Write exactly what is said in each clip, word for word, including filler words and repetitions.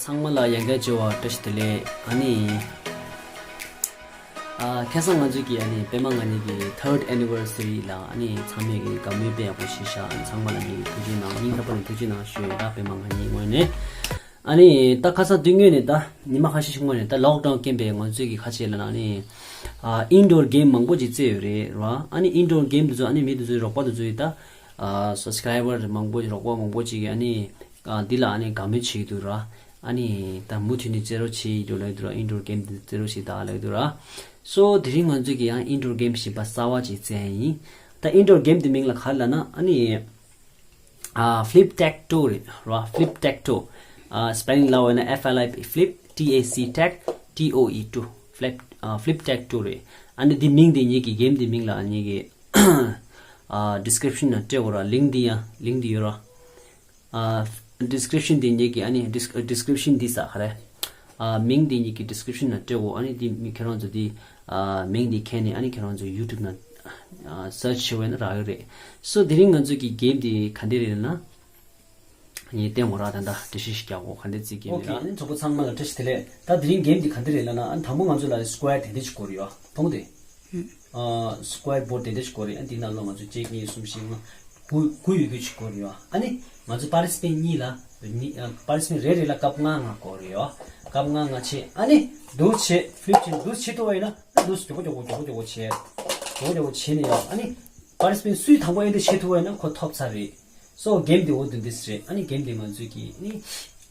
ཚང་མ་ལ་ཡང་བསྐྱར་བྱས་པ་བཀྲ་ཤིས་བདེ་ལེགས། ཨ་ནི། ཨ། ཁ་སང་ང་ཚོའི་གི་ཨ་ནི་པད་མ་ང་གཉིས་ཀྱི་third anniversary ལ་ཨ་ནི་ཚང་མས་ཀྱི་དགའ་མོས་དཔེ་ཡག་པོ་ཞིག་བཞག་ཨ་ནི་ཚང་མ་ལ་ངས་ཀྱི་ཐུགས་རྗེ་གནང་། སྙིང་ཐག་པ་ནས་ཐུགས་རྗེ་གནང་ཞུ་ཡ་ཡིན་ད། པད་མ་ང་གཉིས་ངོས་ནས། ཨ་ནི་ད་ཁ་སང་དུས་སྔོན་ནས་ད་ཉི་མ་ཁ་ཤས་ཤིག་སྔོན་ནས་ད་ལོག་ཌའུན་རྐྱེན་པས་ང་ཚོའི་གི་ཁ་ཆེ་ལ་ན་ཨ་ནི། ཨ། ཨིན་ཌོར་གེམ་མང་པོ་ཅིག་རྩེ་ཡོད་རེད་ར། ཨ་ནི་ཨིན་ཌོར་གེམ་དེ་ཚོ་ཨ་ནི་མི་དེ་ཚོའི་རོགས་པ་དེ་ཚོ་ཡི་ད། ཨ། སབ་སི་ཀ་རའི་བར་མང་པོ་རོགས་པ་མང་པོ་ཅིག་གིས་ཨ་ནི། ཨ། འདི་ལ་ཨ་ནི་དགའ་མོས་བྱེད་ཀྱི་འདུག་ར། ཨ་ནི་ད་མུ་མཐུད་ནས་རྩེ་རོགས་བྱེད་ཀྱི་འདུག་ལབ་ཀྱི་འདུག་ར། ཨིན་ཌོར་གེམ་དེ་རྩེ་རོགས་བྱེད་ད་ལབ་ཀྱི་འདུག་ར། སོ་དེ་རིང་ང་ཚོས་ཀྱི་ཡང་ཨིན་ཌོར་གེམ་ཞིག་པ་གསར་བ་ཅིག་རྩེ་ཡ་ཡིན། ད་ཨིན་ཌོར་གེམ་དེ་མིང་ལ་ག་རེ་ལབ་ན་ཨ་ནི། ཨ། ཕི་ལིབ་ཊེག་ཊོ་རེད་ར། ཕི་ལིབ་ཊེག་ཊོ། ཨ། སི་པེ་ལིང་ལབ་པ་ཡིན་ན་F L I P ཕི་ལིབ། T A C ཊེག། T O E ཊོ། ཕི་ལིབ། ཨ། ཕི་ལིབ་ཊེག་ཊོ་རེད། ཨ་ནི་འདི་མིང་དེ་ངེད་ཀྱི་གེམ་དེ་མིང་ལ་ངེད་ཀྱི། ཨ། ཌི་སི་ཀི་རིབ་ཤན་ནང་སྤྲད་དགོས་ར། ལིང་ཀི་དེ་ཡང་ལིང་ཀི་དེ་ཡོད་ར། ཨ། ཌི་སི་ཀི་རིབ་ཤན་དེ་ངེད་ཀྱི་ཨ་ནི་ཌི་སི་ཀི་རིབ་ཤན་འདི་ས་ག་རེ། ཨ། མིང་དེ་ངེད་ཀྱི་ཌི་སི་ཀི་རིབ་ཤན་ནང་སྤྲད་དགོས། ཨ་ནི་འདི་མི་ཁྱེད་རང་ཚོ་འདི། ཨ། མིང་འདི་མཁྱེན་ནས་ཨ་ནི་ཁྱེད་རང་ཚོ་ཡུ་ཊུབ་ནང་། ཨ། སར་ཆི་བྱས་པ་ཡིན་ན་རག་གི་རེད། སོ་དེ་རིང་ང་ཚོ་གི་གེམ་དེ་ག་འདྲ་རེད་ལབ་ན། ངས་བསྟན་འོ་ར་ད་ལྟ་འགྲེལ་བཤད་ཞིག་རྒྱག་གོ། ག་འདྲ་རྩེ་གེམ་ཨོ་ཁེ། རེད་ཨ་ལ། ནི་གྲོགས་པོ་ཚང་མ་ལ་བཀྲ་ཤིས་བདེ་ལེགས། ད་དེ་རིང་གེམ་འདི་ག་འདྲ་རེད་ལབ་ན་ཨ་ནི་དང་པོ་ང་ཚོ་ལ་སི་ཀོ་ཡར་དེ་འདྲ་ཅིག་དགོས་རེད་ཡ། མཐོང་དེ། ཨ། སི་ཀོ་ཡར་བོར་ཌི་དེ་འདྲ་ཅིག་དགོས་རེད། ཨ་ནི་འདི་ནང་ལོགས་ང་ཚོ་གཅིག་གཉིས་གསུམ་བཞི་ལྔ་དགུ་དགུ་ཡོད་རྒྱུ་ཅིག་དགོས་རེད་ཡ། ཨ་ནི་ང་ཚོ་པར་ཊི་སི་པེན་ཊི་གཉིས་ལ་གཉིས། ཨ། པར་ཊི་སི་པེན་ཊི་རེ་རེ་ལ་ཀབ་ལྔ་ལྔ་དགོས་རེད་ཡ། ཀབ་ལྔ་ལྔ་བྱས་ཨ་ནི་འདུག་བྱས་ཕི་ལིབ་བྱས་འདུག་བྱེད་ཐུབ་པ་ཡིན་ན་ཨ་འདུག་མགྱོགས་པོ་མགྱོགས་པོ་མགྱོགས་པོ་མགྱོགས་པོ་བྱས། མགྱོགས་པོ་མགྱོགས་པོ་བྱས་ནས་ཡ། ཨ་ནི་པར་ཊི་སི་པེན་ཊི་སུས་དང་པོ་ཨེ་འདྲ་བྱེད་ཐུབ་པ་ཡིན་ན་ཁོ་ཐོབ་ཚར་རེད། སོ་གེམ་དེ་འོ་དེ་འདྲ་རེད། ཨ་ནི་གེམ་དེ་ང་ཚོས་ཀྱིས་ཨ་ནི་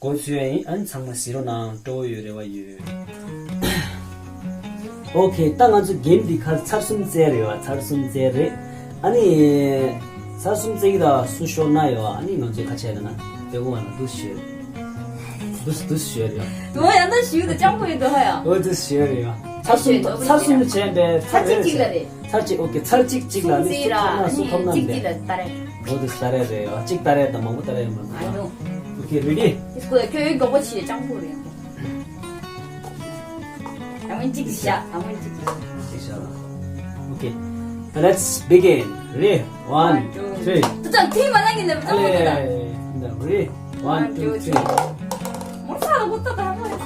འགོ་ཚུགས་ཡ་ཡིན། ཨ་ནི་ཚང་མ་གཟིགས་རོགས་གནང་། སྤྲོ་བོ་ཡོད་རེ་བ་ཡོད། ཨོ་ཁེ། ད་ང་ཚོ་གེམ་འདི་ཁ་ཚར་གསུམ་རྩེ་རེད་བ། ཚར་གསུམ་རྩེ་རེད། ཨ་ནི་ཚར་གསུམ་རྩེ་གི་ད་སུ་ཤོར་ན་ཡོད་ཨ་ནི་ང་ཚོས་ཁ་ཆད་ལ་ན་དེ་འོ་ང་ལ་འདུག་ཤོད། འདུག་འདུག་ཤོད་རེད། འོ་ཡ་ན་ཞུ་ད་ཅང་པོ་ཡོད་དོ་ཧ་ཡ། འོ་འདུག་ཤོད་རེད་བ། ཚར་གསུམ་ཚར་གསུམ་བྱས་པའི་ཚར་རེ་རེ་བྱས། ཚར་གཅིག་ལ་རེད། ཚར་གཅིག་ཨོ་ཁེ། ཚར་གཅིག་གཅིག་ལ་ནི་སུ་ཐོབ་ན་སུ་ཐོབ་ན་མེད། གཅིག་གཅིག་ལ་ད་རེད། འོ་དེ་ད་རེད་རེད་ཡ། གཅིག་ད་རེད་ད། མང་པོ་ད་རེད་མ་རེད། ཨ་ནོ། ཨོ་ཁེ། རེ་ཌི། ཨིས་ཀོ་ཁྱོད་མགྱོགས་པོ་བྱས། ཅང་པོ་རེད། ད་ངོ་གཅིག་བཞག་ད་ངོ་གཅིག་བཞག་གཅིག་བཞག་ལ། ཨོ་ཁེ། Let's begin. Ready? One, two, three. ད་ད་དེ་མ་ན་གི་ནས་ད་ངོ་དེ་ད། Ready? One, two, three. མོ་ས་ལ་མོ་ད་ད་ངོ་ད་ད་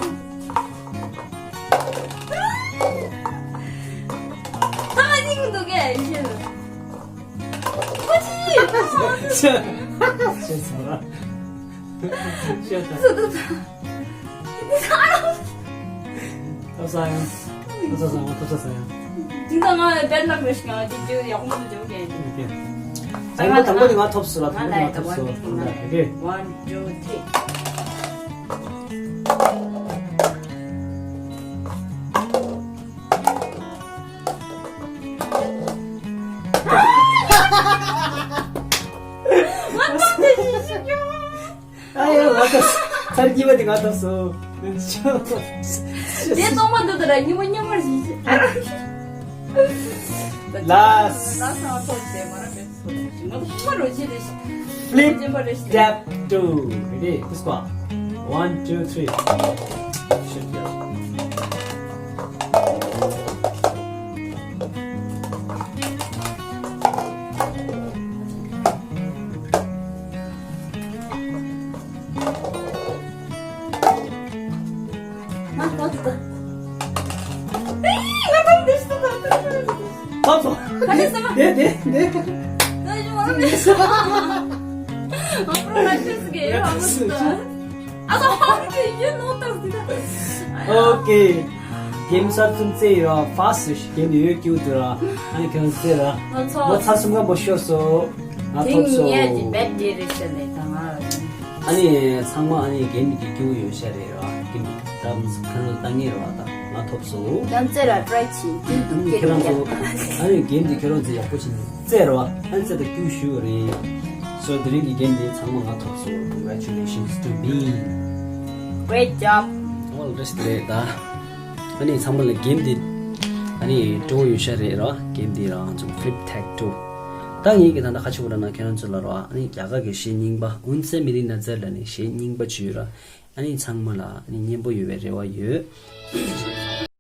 ངོ་གཉིས་ཀྱི་འདུག་གས་ཡིན་ཤེས་ནི། ཁོ་ཅི་ཡིན་ཤེས་ཤེས་སོང་ར། ཤེས་ད། སུ་དུ་ད། ཐབས་ས་ཡང་། ཐབས་ས་ས་ཡང་། ཐབས་ས་ས་ཡང་། དེ་ད་ང་བེད་ལག་རེ་ཞིག་ང་དེ་ཅི་ཡག་མོ་འཇོག་གས། ཨོ་ཁེ། ཨ་ང་དང་པོ་དེ་ང་ཐོབ་སོང་ལ། དང་པོ་དེ་ང་ཐོབ་སོང་། ཨོ་ཁེ། One, two, three. ང་ཐོབ་དེ་ཤི་ཤི་ཀྱོ། ཨ་ཡ། ང་ཐོབ། ཚར་གཉིས་པ་དེ་ང་ཐོབ་སོང་། དེ་གཏོང་མ་འདུག་ད་ར། གཉིས་པ་གཉིས་པ་ཞིག་ལ། ལ་ས་ཐོབ་དེ་མ་ར་བེད་སོང་། ང་ཐོབ་མ་རོ་ཅི་རེད། Flip tap two. Ready? This one. One, two, three. Shit, yeah. ཨོ་ཁེ། ཨོ་ཁེ། གེམ་གསར་རྩོམ་རྩེ་ཡོད་ར། ཕ་སི་གེམ་ཡོད་ཀྱུ་དུ་ར། ཨ་ནི་གང་རྩེ་ར། ང་ཚོ་ཚར་གསུམ་ག་མོ་ཤོར་སོང་། ང་ཐོབ་སོང་། ཨ་ནི་ཚང་མ་ཨ་ནི་གེམ་གྱི་ཀྱུ་ཡོད་ཤ་རེད་ར། གེམ་ད་ཁ་ནང་ལྟ་ངེས་ར། ད་ང་ཐོབ་སོང་། ང་རྩེ་ར་ཊི་རའི་བྱེད་ཀྱུ་དུ་ཁྱེད་རང་ཚོ་ཨ་ནི་གེམ་འདི་ཁྱེད་རང་ཚོ་ཡག་པོ་བྱེད་ནས་རྩེ་ར་བ། ཨ་ནི་རྩེ་ད་ཀྱུ་ཞུ་རེད། སོ་དེ་རིང་གི་གེམ་འདི་ཚང་མ་ང་ཐོབ་སོང་། Congratulations to me. Great job. ཨོ་ལ་རེས་རེད་ད། ཨ་ནི་ཚང་མ་ལ་གེམ་འདི་ཨ་ནི་སྤྲོ་བོ་ཡོད་ཤ་རེད་ར། གེམ་འདི་རང་ཚོ་ཕི་ལིབ་ཊེག་ཊོ། ད་ངས་ཀྱི་ད་ལྟ་ཁ་ཆུ་བོ་ར་ན་ཁྱེད་རང་ཚོ་ལ་ར། ཨ་ནི་རྒྱ་གར་གྱི་གཞས་རྙིང་པ་ཨུན་སེ་མི་རི་ན་ཛར་ལ་ནི་གཞས་རྙིང་པ་བྱོས་ར། ཨ་ནི་ཚང་མ་ལ་ཨ་ནི་སྙན་པོ་ཡོད་པའི་རེ་བ་ཡོད།